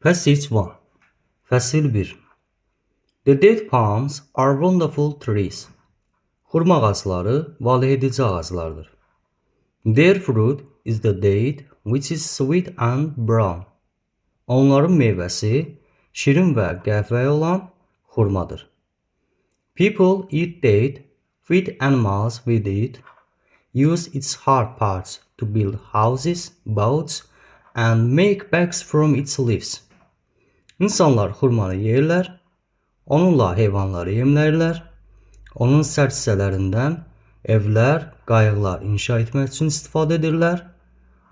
Passage 1. Fəsil 1. The date palms are wonderful trees. Xurma ağacları valehedici ağaclardır. Their fruit is the date, which is sweet and brown. Onların meyvəsi şirin və qəhvəyi olan xurmadır. People eat date, feed animals with it, use its hard parts to build houses, boats, and make bags from its leaves. İnsanlar xurmanı yeyirlər, onunla heyvanları yemləyirlər, onun sərt hissələrindən evlər, qayıqlar inşa etmək üçün istifadə edirlər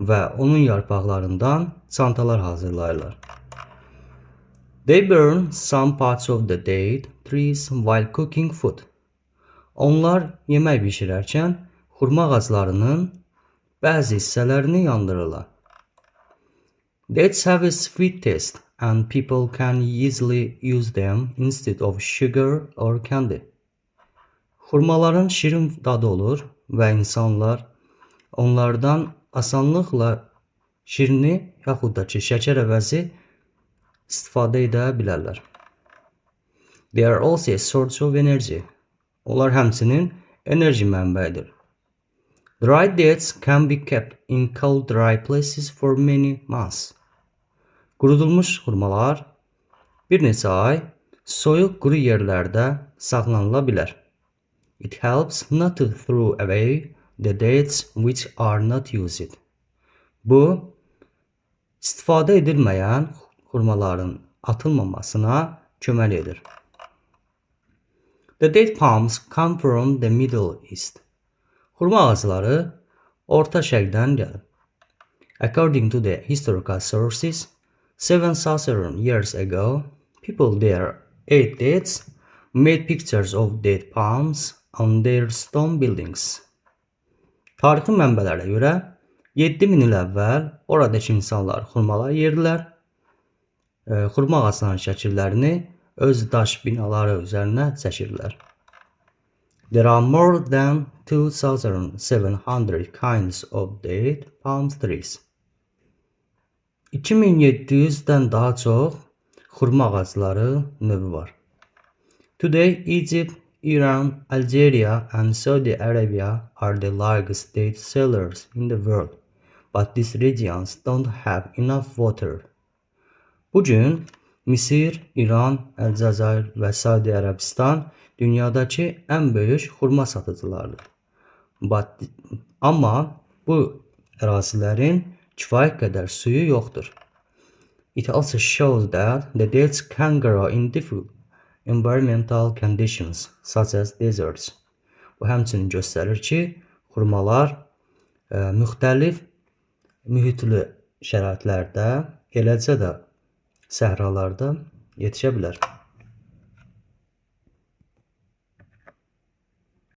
və onun yarpaqlarından çantalar hazırlayırlar. They burn some parts of the date trees while cooking food. Onlar yemək bişirərkən xurma ağaclarının bəzi hissələrini yandırırlar. Dates have a sweet taste and people can easily use them instead of sugar or candy. Xurmaların şirin dadı olur və insanlar onlardan asanlıqla şirini yaxud da ki, şəkər əvəzi istifadə edə bilərlər. They are also a source of energy. Onlar həmçinin enerji mənbəyidir. Dried dates can be kept in cold, dry places for many months. Qurudulmuş xurmalar bir neçə ay soyuq, quru yerlərdə saxlanıla bilər. It helps not to throw away the dates which are not used. Bu, istifadə edilməyən xurmaların atılmamasına kömək edir. The date palms come from the Middle East. Xurma ağacları Orta Şərqdən gəlir. According to the historical sources, 7,000 years ago, people there ate dates, made pictures of date palms on their stone buildings. Tarixi mənbələrə görə 7000 il əvvəl oradakı insanlar xurmalar yerdilər. Xurma ağaclarının şəkillərini öz daş binaları üzərinə çəkirdilər. There are more than 2700 kinds of date palm trees. 2700-dən daha çox xurma ağacları növü var. Today, Egypt, Iran, Algeria and Saudi Arabia are the largest date sellers in the world, but these regions don't have enough water. Bu gün Misir, İran, Əlcəzair və Saudi Ərəbistan dünyadakı ən böyük xurma satıcılarıdır. Amma bu ərazilərin kifayət qədər suyu yoxdur. It also shows that the dates can grow in difficult environmental conditions, such as deserts. Bu həmçinin göstərir ki, xurmalar müxtəlif mühitli şəraitlərdə, eləcə də səhralarda yetişə bilər.